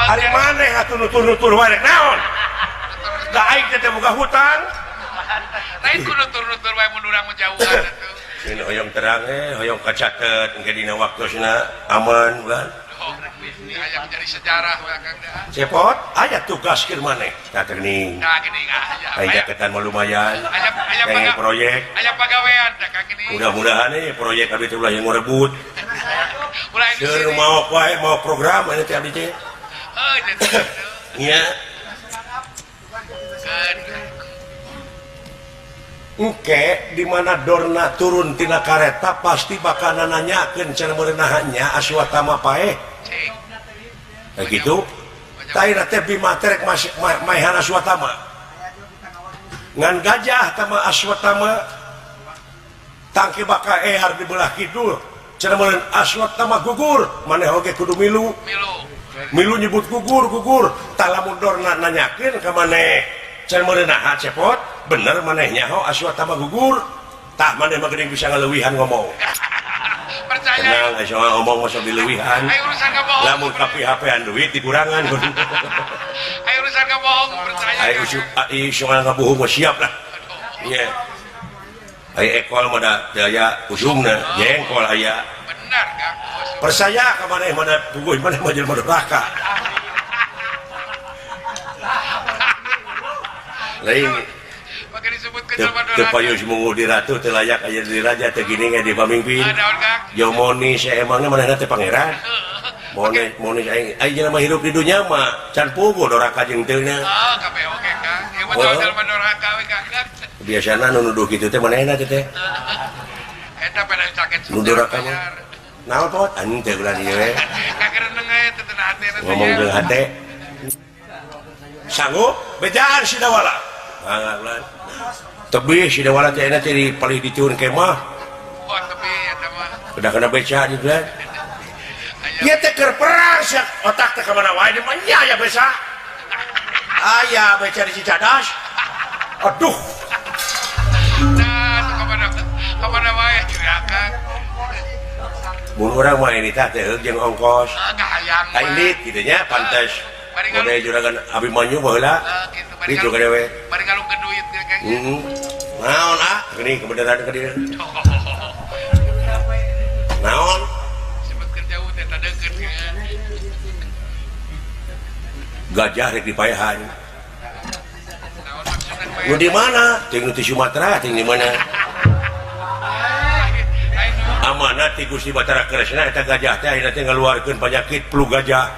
Ari maneh atuh nutur-nutur wae rek naon? Da aing teh teu boga hutang. Lain ku nutur-nutur wae mun urang mah jauhan atuh. Ini hoyong terang hoyong kacatet engke dina waktosna aman bukan? Oh, hayang jadi sejarah we Kang dah. Cepot aya tugas keur maneh. Tah geuning. Nah gini aya. Aya jaketan mah lumayan. Aya aya Pengen proyek. Aya pagawean tah Kang gini. Mudah-mudahan proyek abdi teh ulah yang ngarebut. Ulah yang Seur mau wae mau program ini teh abdi teh. Heuh jadi. Nya. Keun. Engke di mana Dorna turun tina kareta pasti bakal nanyakeun cenah meureunahnya Aswatama paeh. Cing. Nah gitu. Tah teh Bima teh rek maehan Aswatama. Ngan gajah tama Aswatama tangke bakal ehar di belah kidul. Cenah meureun Aswatama gugur, maneh oge kudu milu. Milu. Milu nyebut gugur gugur. Tah lamun Dorna nanyakeun ka maneh cenah meureun cepot bener maneh nyaho Aswatama gugur. Tah maneh mah geuning bisa ngaleuwihan ngomong. Percaya. Tenang aya ngomong mah sok dileuwihan. Ayo urusan kabohong. Lamun kapi-hapean duit dikurangan. Ayo urusan kabohong percaya. Ayo usuk ngabohong mah siap lah. Iya. Ayo ekol mah da daya usumna jengkol aya. Benar Kang. Percaya ka maneh mana puguh maneh mah jelema durhaka. Lain pakai disebutkeun jelema teu durhaka. Payus munguh di ratu teu layak aya di raja teu gini ge di pamimpin. Naon Kang? Jomoni saemangna manehna teh pangeran. Mone mone aing aing jelema hirup di dunya mah can puguh doraka jeung teu nya. Oh, kabeh oge Kang. Ieu mah jelema doraka we Kang. Biasana nu nuduh kitu teh manehna teh teh. Eta pada sakit. Nu doraka mah. Naon pot anjing teh ulah dieu we. Kagereneng aya teh teu hate teh. Ngomong jeung hate. Sanggup bejaan Sidawala. Mangga ulah. Tebih Sidawala teh ayeuna teh di palih ditiun kemah. Oh, tebih eta mah. Udah kena beca di bulan. Ieu teh keur perang sia otak teh ka mana wae di mah nya aya beca. Aya beca di Cicadas. Aduh. Nah, ka mana ka mana wae Kang. Mun urang mah ini tah teh jeung ongkos. Kahayang. Indit kitu nya pantes. Mode juragan Abimanyu baheula. Kitu Kitu ka dewe. Bari ngalungkeun duit ge Kang. Heeh. Naon ah? Geuning kebenaran ka dieu. Naon? Sebutkeun jauh teh tadeukeun ge. Gajah rek dipaehan. Naon maksudna Nu di mana? Ting nu ti Sumatera, ting di mana? Amanat ti Gusti Batara Kresna eta gajah teh ayeuna teh ngaluarkeun penyakit flu gajah.